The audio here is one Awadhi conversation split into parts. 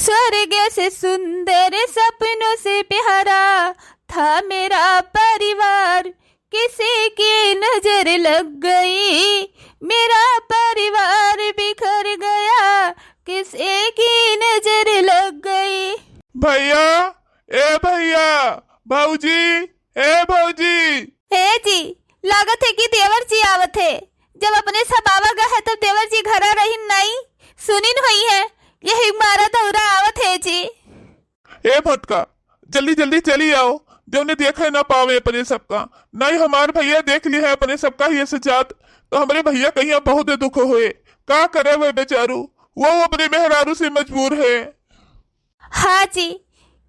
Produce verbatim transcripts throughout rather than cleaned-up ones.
स्वर्ग से सुंदर, सपनों से प्यारा था मेरा परिवार, किसी की नजर लग गई, मेरा परिवार बिखर गया, किसी की नजर लग गई। भैया, ए भैया, भौजी, ए भौजी। ए जी, लागत है कि देवर जी आवत है। जब अपने सब आवा गा है, तब देवर जी घरा रहिन नाई, सुनिन होई है, यही मारा दौरा आवत है जी। ए भटका, जल्दी जल्दी चली आओ, जौने देखे ना पावे अपने सबका। नाई हमार भैया देख ली है अपने सबका ही ऐसे जात, तो हमरे भैया कहिया बहुत दुख होए। का करे वे बेचारू, वो अपने मेहरारू से मजबूर है। हाँ जी,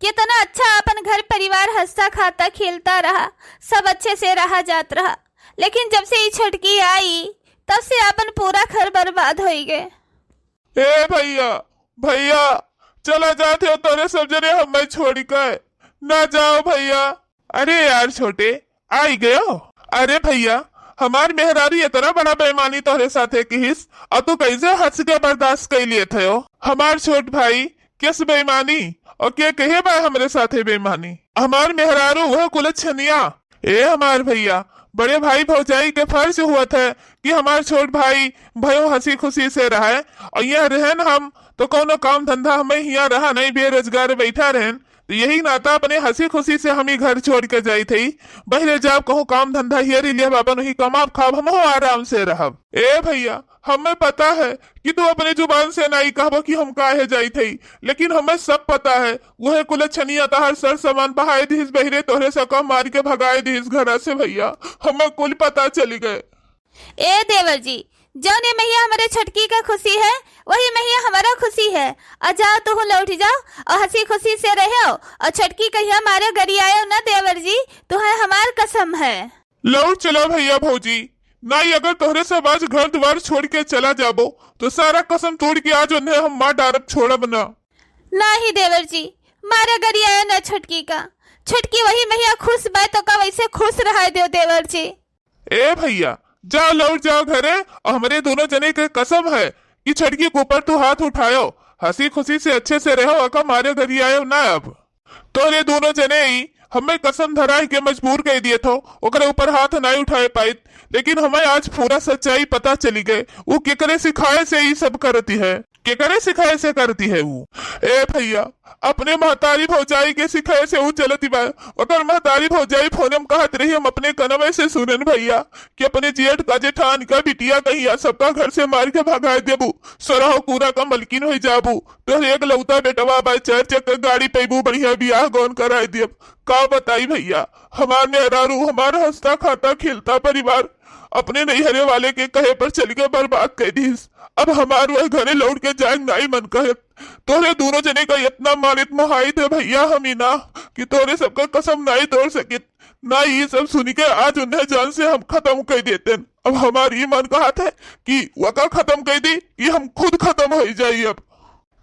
कितना अच्छा अपन घर परिवार हँसता खाता खेलता रहा, सब अच्छे से रहा जात रहा, लेकिन जब से ई छोटकी आई, तब से अपन पूरा घर बर्बाद होई गए। ए भैया, भैया, चला जात हो तोरे सब जने हमें छोड़ के, ना जाओ भैया। अरे यार छोटे, आई गयो। अरे भैया, हमार मेहरारू इतना बड़ा बेईमानी तोहरे साथे किहिस, और तू कैसे हँस के बर्दाश्त कर लिए थे हो? हमार छोट भाई, किस बेईमानी? और के कहे बा हमरे साथे बेईमानी? हमार मेहरारू वह कुलच्छनिया। ए हमार भैया, बड़े भाई भौजाई के फर्ज हुआ था कि हमार छोट भाई भयो हँसी खुशी से रहे, और यह रहन हम तो कौनो काम धंधा हमें हियाँ रहा नहीं, बेरोजगार बैठा रहन, तो यही नाता अपने हँसी खुशी से हम ही घर छोड़ के जाई थी। बहरे जाब कहूँ काम धंधा हियरी लिहब, अपन ही कमाब खाब, हम हो आराम से रहब। ए भैया, हमें पता है कि तू अपने जुबान से नाई कहबो कि हम काहे जाई थी, लेकिन हमें सब पता है, वह कुलच्छनिया तहार सर सामान बहाए दिहिस बहिरे, तोहरे सका मार के भगाए दिहिस घरा से भैया, हमें कुल पता चली गए। ए देवर जी, जौने महिया हमरे छोटकी का खुशी है, वही महिया हमारा खुशी है। और जाओ तुहू लौट जाओ और हँसी खुशी से रहो, और छोटकी कहिया मारे गरियायो ना देवर जी, तुहे हमार कसम है। लौट चलो भैया भौजी, नाई अगर तोहरे सब आज घर द्वार छोड़ के चला जाबो, तो सारा कसम तोड़ के आज उन्हें हम मार डारब, छोड़ब ना। नाही देवर जी, मारे गरियायो ना छोटकी का। छोटकी वही महिया खुश बा, तो का वैसे खुश रहा दो देवर जी। ए भैया, जाओ लौट जाओ घरे, और हमरे दोनों जने के कसम है कि छोटकी के ऊपर तू हाथ उठायो, हँसी खुशी से अच्छे से रहो, अका मारे गरियायो ना अब। तोरे दोनों जने ही हमें कसम धराए के मजबूर कर दिए थो, ओकरे ऊपर हाथ नाई उठाए पाइत, लेकिन हमें आज पूरा सच्चाई पता चली गए, वो केकरे सिखाए से ही सब करती है, केकरे सिखाए से करती है वो। ए भैया, अपने महतारी भौजाई के सिखाए से वो चलती बा। ओकर महतारी भौजाई फोन में कहत रही, हम अपने कनवे से सुनन भैया, कि अपने जेठ का जेठान का बिटिया कहिया सबका घर से मार के भगाए देबू, सोरहो कूरा का मलकिन हो जाबू, तोहरे एक लौता बेटवा बा, चार चक्का गाड़ी पैबू, बढ़िया बियाह गौन कराए देब। का बताई भैया, हमार मेहरारू, हमार हँसता खाता खेलता परिवार अपने नैहरे वाले के कहे पर चल के बर्बाद कर दीस। अब हमार वह घरे लौट के जाए नाई मन कहे। तोहरे दोनों जने का इतना मानित मोहाइत है भैया, हम ही ना कि तोहरे सबका कसम नाई तोड़ सकित, ना ये सब सुन के आज उन्हें जान से हम खत्म कर देते। अब हमार ई मन कहत है कि वका खत्म कर दी कि हम खुद खत्म हो जाई। अब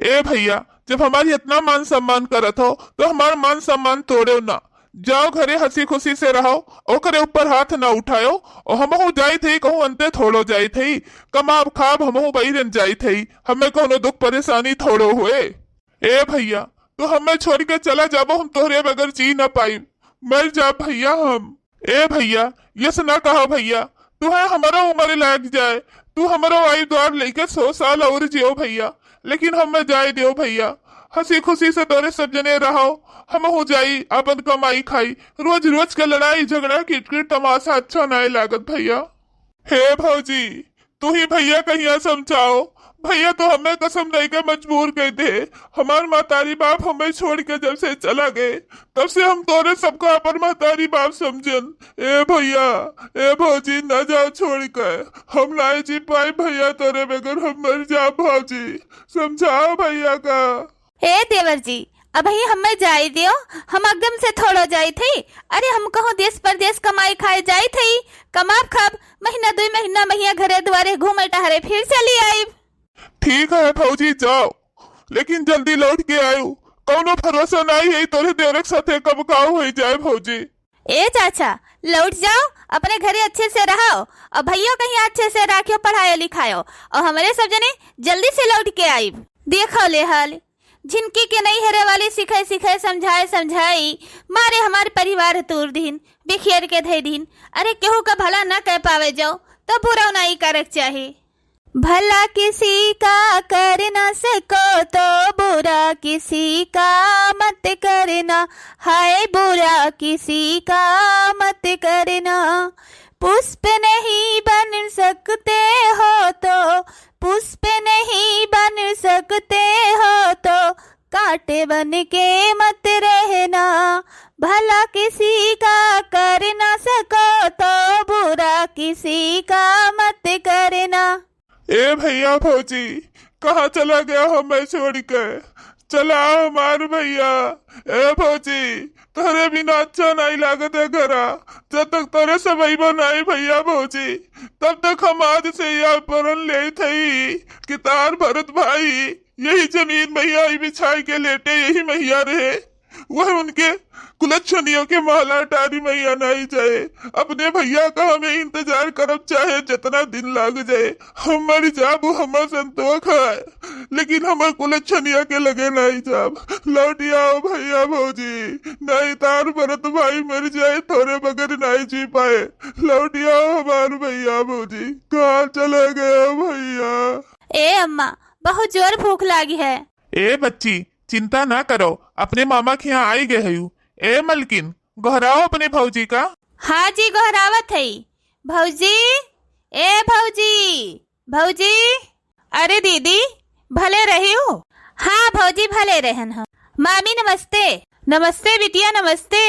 ए भैया, जब हमारी इतना मान सम्मान करत हो, तो हमार मान सम्मान तोड़ो ना। जाओ घरे हँसी खुशी से रहो, ओकरे ऊपर हाथ ना उठायो। और हमहू जाई थे कहूँ अंते थोड़ो जाई थे, कमाब खाब हमहू बहिरन जाई थे, हमें कोनो दुख परेशानी थोड़ो हुए। ए भैया, तू हमें छोड़ के चला जाबो, हम तोहरे बगैर जी ना पाई, मर जा भैया हम। ए भैया, यस ना कहा भैया, तू है हमारा उम्र लाग जाए, तू हमारा आई द्वार लेके सौ साल और जियो भैया, लेकिन हमें जाए दियो भैया। हँसी खुशी से तोरे सब जने रहो, हम हो जाई अपन कमाई खाई, रोज रोज के लड़ाई झगड़ा किटकिट तमाशा अच्छा नाय लागत भैया। हे भौजी, तू ही भैया कहिया समझाओ, भैया तो हमें कसम दे के मजबूर कर दे। हमार महतारी बाप हमें छोड़ के जब से चला गए, तब से हम तोरे सबका अपन महतारी बाप समझन। ए भैया, ए भौजी, ना जाओ छोड़ के, हम नाय जी पाई भैया तोरे बगैर, हम मर जाब भौजी, समझाओ भैया का। ए देवर जी, अबही हमें जाए दियो, हम एकदम से थोड़ो जाई थी। अरे हम कहूँ देश परदेश कमाई खाए जाई थी, कमाब खाब, महीना दुई महीना महिया घरे दुआरे घूमे टहरे फिर चली आईब। ठीक है भौजी जाओ, लेकिन जल्दी लौट के आयु, कौनो भरोसा नहीं है तोरे देवरक साथे कब का हो जाए भौजी। ए चाचा, लौट जाओ, अपने घरे अच्छे से रहो और भैया कहीं अच्छे से राखियो, पढ़ायो लिखायो और हमारे सब जने जल्दी से लौट के आईब। देखो ले हाल, झिनकी के नहीं हेरे वाली सिखाई सिखाई समझाए समझाई मारे हमार परिवार तूर दिहिन, बिखेर के धई दिहिन। अरे केहू का भला न कह पावे जाओ तो बुरा नहीं करक चाही। भला किसी का कर ना सको तो बुरा किसी का मत करना, हाय बुरा किसी का मत करना। पुष्प नहीं बन सकते हो तो, पुष्प नहीं बन सकते हो तो कांटे बन के मत रहना। भला किसी का कर ना सको तो बुरा किसी का मत करना। ए भैया भौजी, कहाँ चला गया हो मैं छोड़ के? चला आओ हमार भैया। ए भौजी, तोहरे बिना अच्छा नहीं लागत है घरा। जब तक तोरे सब अइबो नहीं भैया भौजी, तब तक हम आज से यह प्रण लेत हई कि तार भरत भाई यही जमीन भैया ई बिछाई के लेटे, यही मैया रहे। वह उनके कुलच्छनियों के महला टारी मैया नहीं जाए। अपने भैया का हमें इंतजार करब, चाहे जितना दिन लाग जाए। हम मर जाब, वो हमर संतोख है, लेकिन हमर कुलच्छनिया के लगे नहीं जाब। लौट आओ भैया भौजी, नहीं तार भरत भाई मर जाए, तोरे बगैर नहीं जी पाए। लौट आओ हमार भैया भौजी, कहाँ चले गए भैया? ए अम्मा, बहुत जोर भूख लागी है। ए बच्ची, चिंता ना करो, अपने मामा के यहाँ आई गए हयू। ए मलकिन, गोहराओ अपने भौजी का। हाँ जी, गोहरावत हई। भौजी, ए भौजी, भौजी। अरे दीदी, भले रही हो? हाँ भौजी, भले रहन हो। मामी नमस्ते। नमस्ते बिटिया, नमस्ते।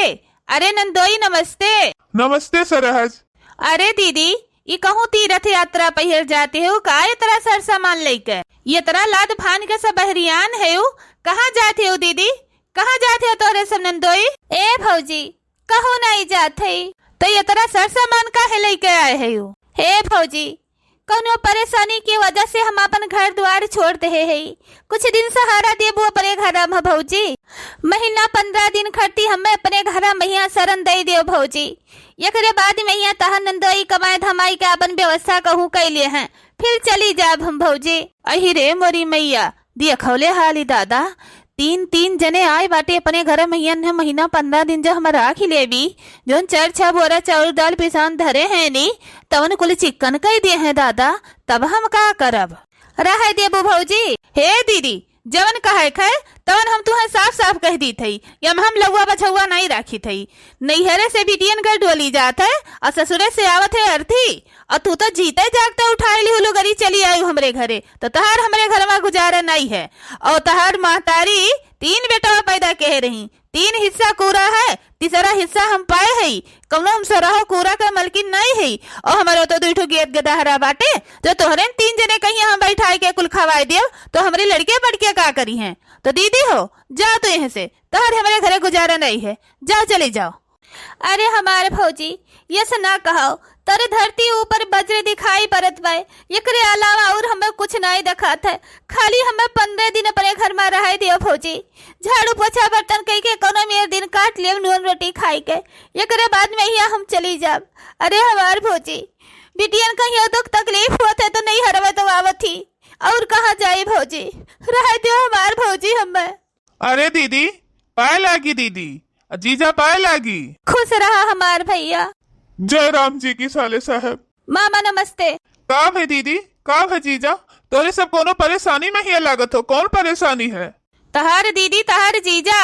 अरे नंदोई नमस्ते। नमस्ते सरहज। अरे दीदी, ई कहूँ तीर्थ यात्रा पहिर जाते हो का? इतना सर सामान लेके, इतना लाद फान के सब बहरियान है, कहाँ जाते हो दीदी? कहाँ जाते हो तोहरे सब नंदोई? ए भौजी, कहूँ नहीं जात है, तो इतना सर सामान काहे लेके आए है? ए भौजी, कौनो परेशानी की वजह से हम अपन घर द्वार छोड़ दे है। कुछ दिन सहारा देबू अपने घर में भौजी। महीना पंद्रह दिन खरती हमें अपने घर में यहाँ शरण दे दियो भौजी। एकरे बाद में यहाँ तहर नंदोई कमाए धमाई के अपन व्यवस्था कहूँ कैले हैं, फिर चली जाब हम भौजी। अही रे मोरी मैया, देखौले हाली दादा, तीन तीन जने आए बाटे अपने घर में, यन महीना पंद्रह दिन जब हम राखी लेबी, जौन चार छह बोरा चाउर दाल पिसान धरे हैं नी, तवन कुल चिक्कन कई दे हैं दादा, तब हम का करब? रहे देबू भौजी। हे दीदी, जवन कहे खे तवन हम तुहें साफ साफ कह दी थई, यम हम लउआ बछउआ नहीं राखी थई। नैहरे से बिटियन के डोली जात है और ससुरे से आवत है अर्थी, और तू तो जीते जागते उठाए ली हुलू गरी चली आयु हमरे घरे, तो तहार हमरे घर में गुजारा नहीं है। और तहार महतारी तीन बेटवा पैदा कहे रही, तीन हिस्सा कूरा है, तीसरा हिस्सा हम पाए हई। कौनो हम सोरहो कूरा का मलकिन नहीं हई। और हमारे तो दुई ठो गेद गदहरा बाटे, जो तोहरे तीन जने कहीं हम बैठाए के कुल खवाए दियो, तो हमरे लड़के बड़के का करी हैं? तो दीदी हो, जाओ तो यहाँ से, तहार हमरे घरे गुजारा नहीं है, जाओ चली जाओ। अरे हमार भौजी, यस ना कहो, तोरे धरती ऊपर बज्र दिखाई पड़त बा, एकरे अलावा और हमें कुछ नहीं दिखात है। खाली हमें पंद्रह दिन अपने घर में रहे दियो भौजी, झाड़ू पोछा बर्तन कई के कोनो मेर दिन काट लेब नून रोटी खाई के, एकरे बाद में हिया हम चली जाब। अरे हमार भौजी, बिटियन कहियो दुख तकलीफ होत है तो नहीं हरवे तो आवत ही, और कहाँ जाई भौजी, रहे दियो हमार भौजी हमें। अरे दीदी, पाए लागी दीदी, जीजा पाए लागी। खुश रहा हमार भैया। जय राम जी की साले साहब। मामा नमस्ते। का भे दीदी, का भे जीजा, तोरे सब कोनो परेशानी में हिया लागत हो, कौन परेशानी है? तहार दीदी, तहार जीजा,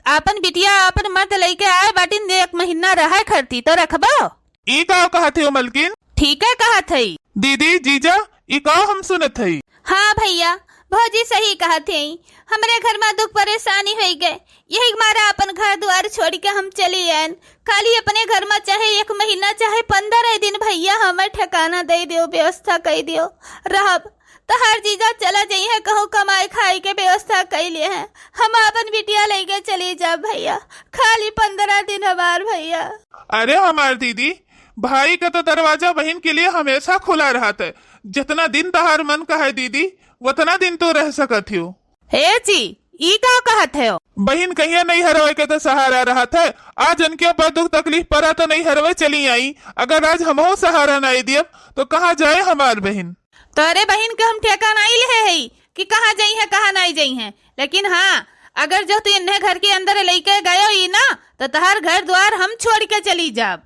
आपन बिटिया, आपन मर्द लइके आए बाटिन, एक महीना रहे खरती, तो रखबो? ई का कहत हो मलकिन? ठीके कहत हई। दीदी, जीजा, ई का हम सुनत हई? हाँ भैया, भौजी सही कहत हई। हमरे घर में दुख परेशानी होई गए, यही मारा अपन घर द्वार छोड़ के हम चली आयन। खाली अपने घर में चाहे एक महीना, चाहे पंद्रह दिन भैया, हमें ठिकाना दे दियो, व्यवस्था कर दियो, रहब। तहार जीजा चला जइहें, कहूँ कमाई खाई के व्यवस्था कई लिए हैं। हम आपन बिटिया लेके चली जाब भैया, खाली पंद्रह दिन हमार भैया। अरे हमार दीदी, भाई का तो दरवाजा बहिन के लिए हमेशा खुला रहत है। जितना दिन तहार मन कहे दीदी, उतना दिन तू रह सकत हो। हे जी, ई का कहत हो? बहिन कहिया नहीं हरवे के तो सहारा रहत है। आज उनके ऊपर दुख तकलीफ पड़ा तो नहीं हरवे चली आई। अगर आज हमहू सहारा नहीं दियब तो कहाँ जाए हमार बहिन? तोरे बहिन के हम ठेका नहीं ले है कि कहाँ जाई है, कहाँ नहीं जाई है। लेकिन हाँ, अगर जो तू इन्हें घर के अंदर लइके गयो ही ना, तो तहार घर द्वार हम छोड़ के चली जाब।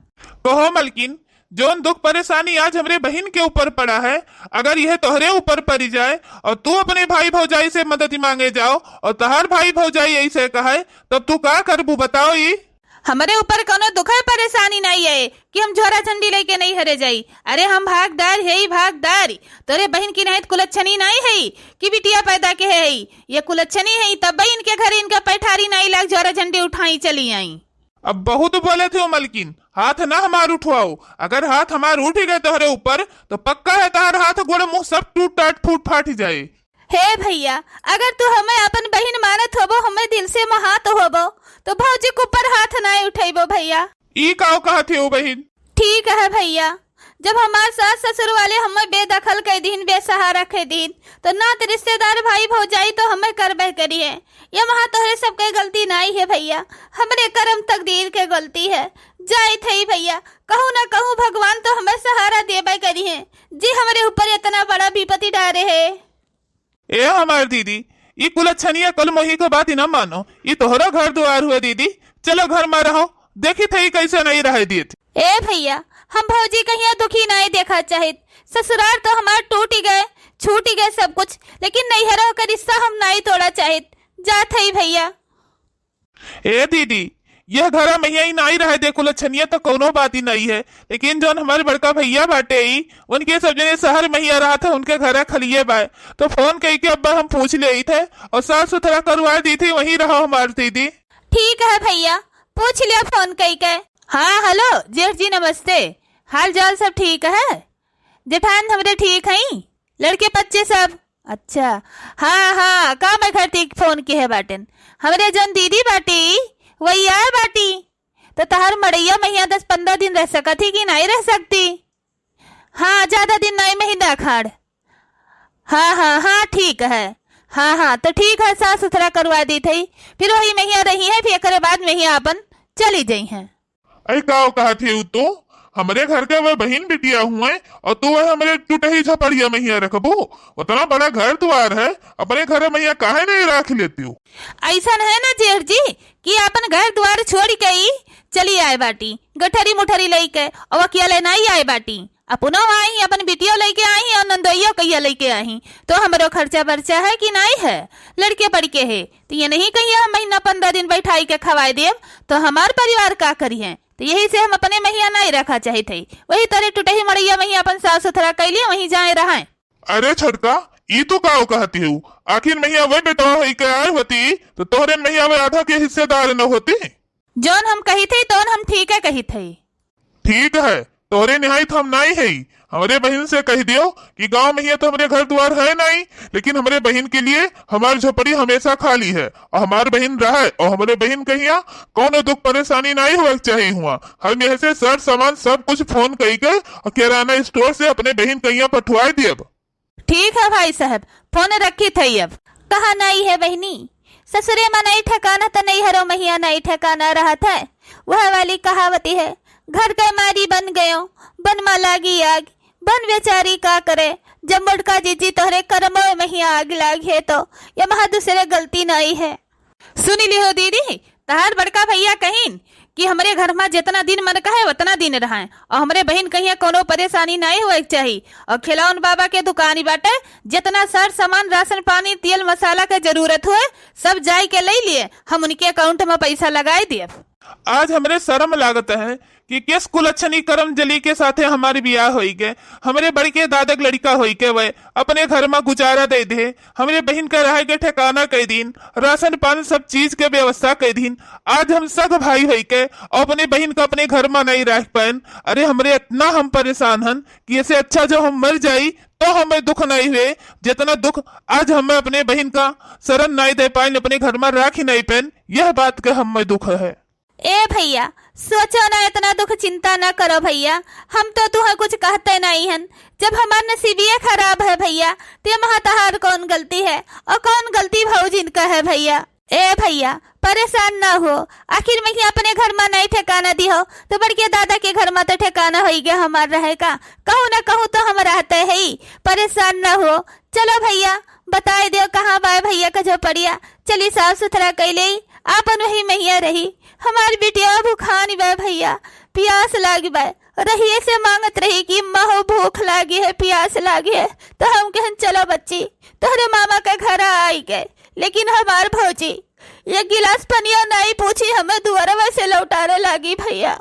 कहो मलकिन, जौन दुख परेशानी आज हमरे बहिन के ऊपर पड़ा है, अगर यह तोहरे ऊपर पड़ी जाए और तू अपने भाई भौजाई से मदद मांगे जाओ और तहार भाई भौजाई ऐसे कहे, तब तू का करबू बताओ ई? हमरे ऊपर कौनो दुख है, परेशानी नहीं है कि हम झोरा झंडी लेके नहीं हरे जाई। अरे हम भागदार है ही भागदार, तोरे बहिन की नहीं कुलच्छनी नहीं है कि बिटिया पैदा के है। ये कुलच्छनी है तब इनके घर इनके पैठारी नहीं लाग झोरा झंडी उठाई चली आई। अब बहुत बोले थे मलकिन, हाथ ना हमार उठवाओ। अगर हाथ हमार उठ गए तोहरे ऊपर तो पक्का है तोहर हाथ गोड़ मुंह सब टूट टाट फूट फाट जाए। हे भैया, अगर तू हमें अपन बहिन मानत होबो, हमें दिल से महात होबो, तो भौजी के ऊपर हाथ नाय उठैबो भैया। ई काव कहत हो बहिन? ठीक है भैया, जब हमार सास ससुर वाले हमें बेदखल कर दीन, बेसहारा कर दीन, तो नात रिश्तेदार भाई भौजाई तो हमें करबे करिए। ये वहाँ तोहरे सबके गलती नाई है भैया, हमरे करम तकदीर के गलती है। जाइत हई भैया, कहूँ ना कहूँ भगवान तो हमें सहारा देबे करिए, जे हमरे ऊपर इतना बड़ा विपत्ति डारे है। ए हमार दीदी, ई कुलच्छनिया कल मोही के बात ही ना मानो, ई तोहरा घर दुआर हुए दीदी, चलो घर में रहो, देखी थे कैसे नहीं रह दिए थे। ए भैया, हम भौजी कहिया दुखी नहीं देखा चाहित, ससुराल तो हमार टूटी गए, छूटी गए सब कुछ, लेकिन नैहरों का रिश्ता हम नहीं तोड़ा चाहित। जात हई भैया। ए दीदी, यह घरा महिया ही नाई रहे दे कुलच्छनिया तो कौनो बात ही नहीं है, लेकिन जौन हमारे बड़का भैया बाटे ही, उनके सब जने शहर महिया रहा था, उनके घरा खलिए बाय, तो फोन कई के अब्बा हम पूछ ले थे और साफ सुथरा करवा दी थी, वहीं रहो हमार दीदी। ठीक है भैया, पूछ लिया फोन कई के। हाँ हेलो जेठ जी नमस्ते, हाल चाल सब ठीक है? जेठान हमरे ठीक हई, लड़के बच्चे सब? अच्छा, हाँ हाँ, का मैं घर तीक फोन किहे बाटेन। हमरे जौन दीदी बाटी, वही आए बाटी। तो तहार मड़ैया महिया दस पन्द्रह दिन रह सकत ही कि नाई रह सकती? हाँ, ज्यादा दिन नाई महिंदा अखाड़। हाँ हाँ हाँ, ठीक है। हाँ हाँ, तो ठीक है, साफ सुथरा करवा दी थई, फिर वही महिया रही है, फिर एकरे बाद महिया अपन चली जाई हैं। अरे का कहत है तू? हमरे घर के वह बहिन बिटिया हुए और तू वह हमरे टुटही झपड़िया महिया रखबू? उतना बड़ा घर द्वार है, अपने घर महिया काहे नहीं रख लेती हो? ऐसन है ना जेठ जी कि अपन घर द्वार छोड़ के ही चली आए बाटी, गठरी मुठरी लेके, और अकेले नहीं आए बाटी। अपनो आई, अपन बिटियो लेके आई और नंदोइयो कहिया लेके आई, तो हमरो खर्चा बर्चा है कि नहीं है? लड़के पड़के है, तो ये नहीं कहिए हम महीना पन्द्रह दिन बैठाई के खवाए देब, तो हमार परिवार का करी है? तो यही से हम अपने महिया नहीं रखा चाहित है, वही तरह टुटही मड़ैया महिया अपन साफ सुथरा कैली वहीं जाए रहे। अरे छोटका, ई तू का कहती हो? आखिर महिया वह बेटवा होई के आए होती, तो तोहरे महिया वह आधा के हिस्सेदार न होती। जौन हम कही थे, तौन हम ठीक है कही थे। ठीक है, तोहरे निहायत हम नाई है। हमरे बहिन से कह दियो कि गांव महिया तो हमरे घर द्वार है नाई, लेकिन हमरे बहिन के लिए हमार झोपड़ी हमेशा खाली है और हमार बहिन रहे और हमरे बहिन कहिया कौनो दुख परेशानी नाई होवे के चाहिए हुआ। हम यह से सर सामान सब कुछ फोन कई के और किराना स्टोर से अपने बहिन कहिया पठवाए दियब। ठीक है भाई साहब, फोन रखी थई अब। कहा नाई है बहिनी, ससुरे मा नाई ठिकाना त नैहरो महिया नाई ठिकाना रहत है। वह वाली कहावती है, घर के मारी बन गयो, बन मा लागी आग, बन बेचारी का करे, जब मोटका जीजी तोहरे करमो महिया आग लाग है तो ये महा दूसरे गलती नाई है। सुनी लिहो दीदी, तहार बड़का भैया कहिन कि हमरे घर मा जितना दिन मन कहे उतना दिन रहे और हमरे बहिन कहिया कोनो परेशानी नाई होए के चाही। और खिलौन बाबा के दुकानी बाटे, जितना सर सामान, राशन पानी, तेल मसाला के जरूरत होए, सब जाए के ले लिए, हम उनके अकाउंट मा पैसा लगाए दिए। आज हमरे शर्म लागत है कि किस कुलच्छनी करम जली के साथे हमारे बियाह होई गए। हमरे बड़के दादा के लड़का होई के वह अपने घर मा गुजारा दे दे, हमरे बहिन का रहे के ठिकाना कई दीन, राशन पानी सब चीज के व्यवस्था कई दीन। आज हम सग भाई होई के अपने बहिन का अपने घर मा नहीं रख पाएन। अरे हमरे इतना हम परेशान हन कि ऐसे अच्छा जो हम मर जाई तो हमें दुख नहीं हुए, जितना दुख आज हमें अपने बहिन का शरण नहीं दे पाएन, अपने घर मा राख ही नहीं पाएन, यह बात का हमें दुख है। ए भैया, सोचो ना, इतना दुख चिंता ना करो भैया, हम तो तुहें कुछ कहते नहीं हन। जब हमार नसीबिये खराब है भैया, ते महा तहार कौन गलती है और कौन गलती भौजिन का है भैया? ए भैया, परेशान ना हो, आखिर महिया अपने घर मा नहीं ठिकाना दी हो, तो बड़के दादा के घर मा तो ठिकाना होई गया हमार रहे का, कहूँ ना कहूँ तो हम रहते ही, परेशान ना हो। चलो भैया, बताए देउ कहाँ बाय भइया का झोपड़िया, चली साफ सुथरा कइ लेई, आपन वही महिया रही। हमार बिटिया भुखानी बाय भइया, पियास लागी बाय, रहिए से माँगत रही कि अम्मा हो भूख लागी है, पियास लागी है। तो हम कहन चलो बच्ची, तोहरे मामा के घर आई गए, लेकिन हमार भौजी एक गिलास पनिया नाहीं पूछी हमें दुआरवा से लौटारे लागी भइया।